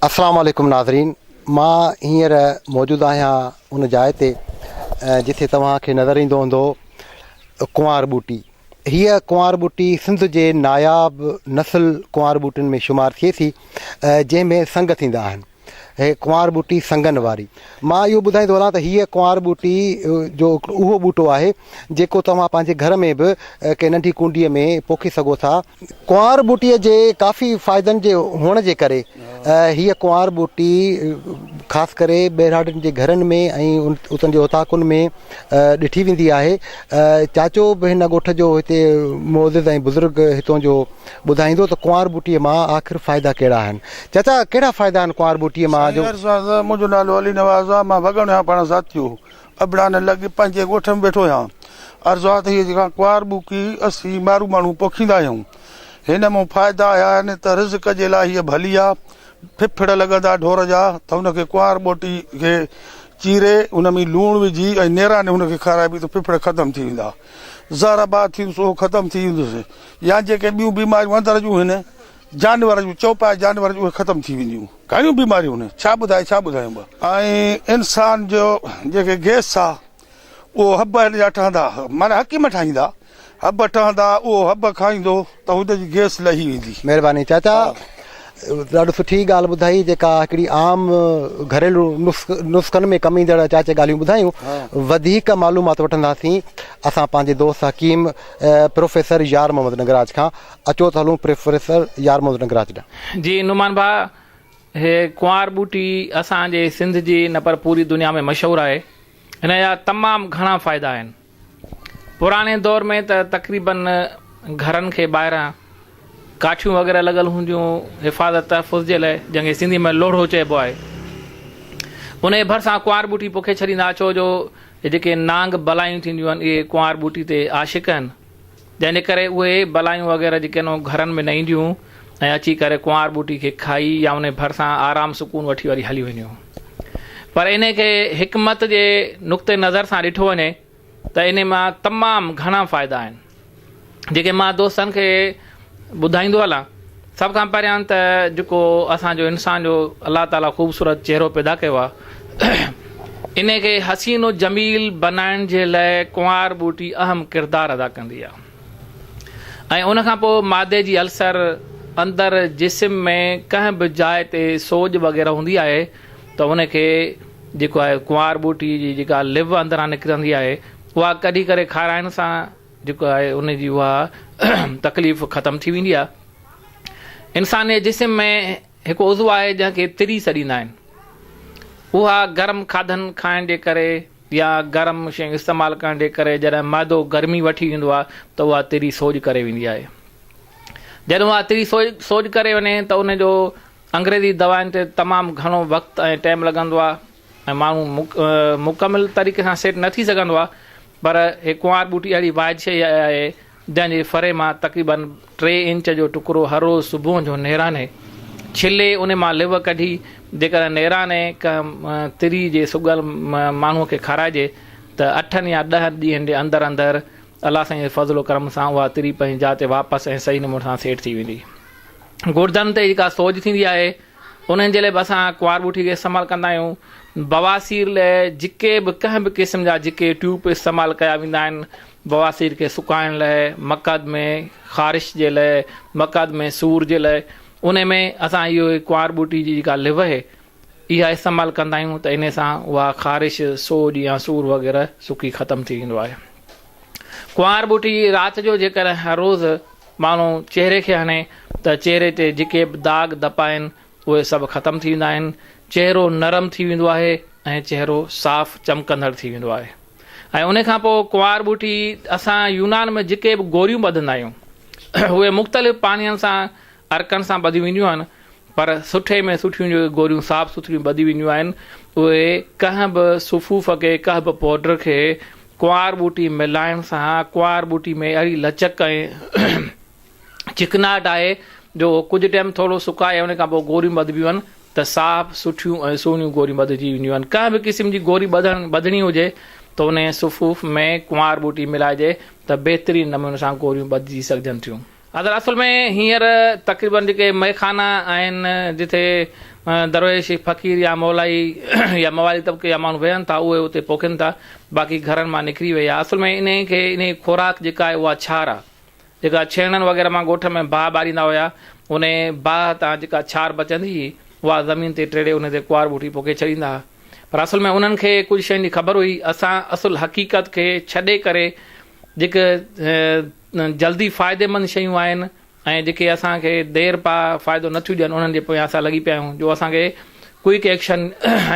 السلام عليڪم ناظرين مان هينئر موجود آهيان ان جاء تي جتي توهان کي نظر ايندو هوندو ڪنوار ٻوٽي هيء ڪنوار ٻوٽي سنڌ جي ناياب نسل ڪنوار ٻوٽين ۾ شمار ٿئي ٿي جنهن ۾ سنگ ٿيندا آهن هيء ڪنوار ٻوٽي سنگن واري. مان اهو ٻڌائيندو هلان ته هيء ڪنوار ٻوٽي جو اهو ٻوٽو آهي، جيڪو توهان پنهنجي گهر ۾ به ڪنهن ننڍي ڪونڊيء ۾ پوکي سگهو ٿا. ڪنوار ٻوٽيء جي ڪافي فائدن جي هئڻ جي ڪري هيء ڪنوار ٻوٽي خاص ڪري ٻهراڙين جي گهرن ۾ ۽ اتن جي اوطاقن ۾ ڏٺي ويندي آهي. چاچو به هن ڳوٺ جو هتي معزز ۽ بزرگ هتون جو ٻڌائيندو ته ڪنوار ٻوٽيء مان آخر فائدا ڪهڙا آهن؟ چاچا ڪهڙا فائدا آهن ڪنوار ٻوٽيء مان جو. سائين عرض آهي ته منهنجو نالو علي نواز آهي مان وڳڻ آهيان پاڻ ذات جو ابڙانه لڳ پنهنجي ڳوٺ ۾ ويٺو آهيان عرض آهي ته هيء جيڪا ڪنوار ٻوڪي اسين مارو ماڻهو پوکيندا آهيون هن مان فائدا اهي آهن ته رزق جي لاء هيء ڀلي آهي ڦڦڙ لڳندا ڍور جا ته ان کي ڪنوار ٻوٽي کي چيري ان ۾ لوڻ وجهي ۽ نيراني هن کي کارائبي ته ڦڦڙ ختم ٿي ويندا زهر آباد ٿيندس اهو ختم ٿي ويندس يا جيڪي ٻيون بيماريون اندر جون هن جانور جون چوپايا جانور جون اهي ختم ٿي وينديون گهڻيون بيماريون هن ڇا ٻڌائي ڇا ٻڌايون به ۽ انسان جو جيڪي گيس آ اهو حب هن جا ٺهندا معنيٰ حڪيم ٺاهيندا حب ٺهندا اهو حب کائيندو ته هن جي گيس لهي ويندي. مهرباني چاچا ڏاڍو سٺي ڳالهه ٻڌائي جيڪا هڪڙي عام گهريلو نسخن ۾ ڪم ايندڙ چاچي ڳالهيون ٻڌايون وڌيڪ معلومات وٺنداسين اسان پنهنجي دوست حڪيم پروفيسر يار محمد نگراج کان اچو ته هلون پروفيسر يار محمد نگراج ڏانهن. جي نعمان ڀاء هي ڪنوار ٻوٽي اسان جي سنڌ جي نه پر پوري دنيا ۾ مشهور آهي هن جا تمام گهڻا فائدا آهن پراڻي دور ۾ ته تقريبن گهرن کي ٻاهران ڪاٺيون وغيره لڳل هونديون حفاظت تحفظ جي لاء جنهن کي سنڌي ۾ لوڙهو چئبو آهي ان جي ڀرسان ڪنوار ٻوٽي پوکي ڇڏيندا ڇو جو اهي جيڪي نانگ بلايون ٿينديون آهن اهي ڪنوار ٻوٽي تي عاشق آهن جنهن جي ڪري اهي بلايون وغيره جيڪي آهن گهرن ۾ نه اينديون ۽ اچي ڪري ڪنوار ٻوٽي کي کائي يا ان ڀرسان آرام سڪون وٺي وري هلي وينديون پر انهي کي حڪمت جي نقطي نظر سان ڏٺو وڃي ته انهي مان تمام گهڻا فائدا آهن جيڪي مان دوستن کي ٻڌائيندو هلان سڀ کان پهريان ته جيڪو اسان جو انسان جو الله تعالي خوبصورت چهرو پيدا ڪيو آهي انهي کي حسين و جميل بنائڻ جي لاء ڪنوار ٻوٽي اهم ڪردار ادا ڪندي آهي ۽ ان کان پوء مادي جي السر اندر جسم ۾ ڪنهن به جاء تي سوڄ وغيره هوندي آهي ته ان کي جيڪو آهي ڪنوار ٻوٽي جي جيڪا لو اندران نڪرندي آهي اها ڪڍي ڪري کارائڻ سان جيڪو آهي ان جي اها تڪليف ختم ٿي ويندي آهي. انسان جي جسم ۾ هڪ عضو آهي جنهن کي تري سڏيندا آهن. اها گرم کاڌن کائڻ جي ڪري يا گرم شيون استعمال ڪرڻ جي ڪري جڏهن معدو گرمي وٺي ويندو آهي ته اها تري سوڄ ڪري ويندي آهي. جڏهن اها تري سوڄ ڪري وڃي ته ان جو انگريزي دوائن تي تمام گهڻو وقت ۽ ٽائيم لڳندو آهي ۽ ماڻهو مڪمل طريقي سان سيٽ نه ٿي سگهندو آهي پر هي ڪنوار ٻوٽي اهڙي واحد شيء آهي جنهن جي ڦري مان تقريبن ٽي انچ جو ٽڪرو هر روز صبح جو نيراني ڇلي ان مان لو ڪڍي جيڪڏهن نيراني ڪنهن تري جي سڳل ماڻهو کي کارائجي ته اٺن يا ڏهن ڏينهن جي اندر اندر الله سائين جي فضل و ڪرم سان اها تري پنهنجي جاء تي واپس ۽ صحيح نموني سان سيٽ ٿي ويندي. گڙدن تي جيڪا سوڄ ٿيندي آهي انهن جي لاء به اسان ڪنوار ٻوٽي کي استعمال ڪندا آهيون. بواسير لاء جيڪي به ڪنهن به قسم جا جيڪي ٽيوب استعمال ڪيا ويندا آهن بواسير کي سڪائڻ لاء، مقعد ۾ خارش جي لاء، مقعد ۾ سور جي لاء انهي ۾ اسان اهو ڪنوار ٻوٽي جي جيڪا لو اهي اها استعمال ڪندا آهيون ته انهي سان اها خارش، سوڄ يا سور وغيره سڪي ختم ٿي ويندو آهي. ڪنوار ٻوٽي رات جو جيڪڏهن هر روز ماڻهو چهري کي هڻي ته چهري تي جيڪي به داغ ڌپ آهن اهي سڀ ختم ٿي ويندا آهن، چهرو نرم ٿي ويندو آهي ۽ چهرو صاف چمڪندڙ ٿي ويندو آهي ۽ انهي کان پوء ڪنوار ٻوٽي اسان يونان ۾ جيڪي به گوريون ٻڌندا آهيون اهي مختلف پاڻين سان عرقن سان ٻڌيون وينديون آهن پر سٺي ۾ سٺيون جيڪي گوريون صاف سٿريون ٻڌيون وينديون آهن اهي ڪنهن به سفوف کي ڪنهن به پوڊر کي ڪنوار ٻوٽي ملائڻ سان ڪنوار ٻوٽي ۾ اهڙي لچڪ ۽ چڪناهٽ آهي جو ڪجهه ٽيم ٿورو سڪائي ان کان پوء گوريون ٻڌبيون آهن ته صاف سٺيون ۽ سهڻيون گوريون ٻڌجي وينديون آهن ڪنهن به قسم جي گوري ٻڌڻ ٻڌڻي هجي ته ان سفوف ۾ ڪنوار ٻوٽي ملائجي ته بهترين نموني سان گوريون ٻڌجي سگهجن ٿيون. اگر اصل ۾ هينئر تقريبن جيڪي مئخانا آهن جتي درويش فقير يا مولائي يا موالي طبقي جا ماڻهو ويهن ٿا اهي اتي پوکين ٿا باقي گهرن مان نڪري وئي آهي اصل ۾ انهي کي انهي خوراڪ جيڪا آهي اها ڇار آهي جيڪا ڇيڻن وغيره مان ڳوٺ ۾ باهه ٻاريندا هيا انهي باهه تان جيڪا ڇار بچندي هئي اها زمين تي ٽيڙي انهي تي ڪنوار ٻوٽي پوکي ڇڏيندا هئا پر اصل ۾ انهن کي ڪجهه شين جي خبر هئي اسان اصل حقيقت کي ڇڏي ڪري جيڪي جلدي فائديمند شيون آهن ۽ جيڪي اسان کي دير پا فائدو نه ٿيون ڏين انهن جي پويان اسان لڳي پيا آهيون جو اسان کي ڪوئڪ ايڪشن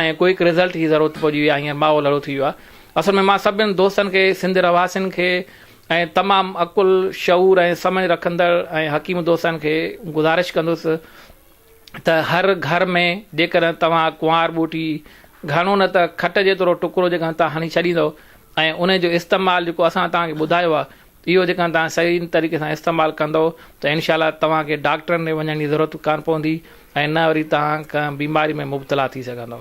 ۽ ڪوئڪ رزلٽ جي ضرورت پئجي وئي آهي هينئر ماحول اهڙو ٿي ويو آهي اصل ۾ مان سڀني دوستن کي سنڌ رهواسين کي ۽ تمام عقل شعور ۽ سمجهه رکندڙ ۽ حڪيم دوستن کي گذارش ڪندس ته هر گهر ۾ جيڪڏهن توهان ڪنوار ٻوٽي گهڻو نه ته کٽ جيترو ٽڪرو جيڪڏهن توهان هڻي ڇڏيندؤ ۽ ان جو استعمال جيڪو اسان توهان کي ٻڌايو آهي اهو جيڪڏهن توهان صحيح طريقي سان استعمال ڪندؤ ته انشاء الله توهان کي ڊاڪٽرن ڏي وڃڻ جي ضرورت ڪانه پوندي ۽ نه وري توهان ڪنهن بيماري ۾ مبتلا ٿي سگهندؤ.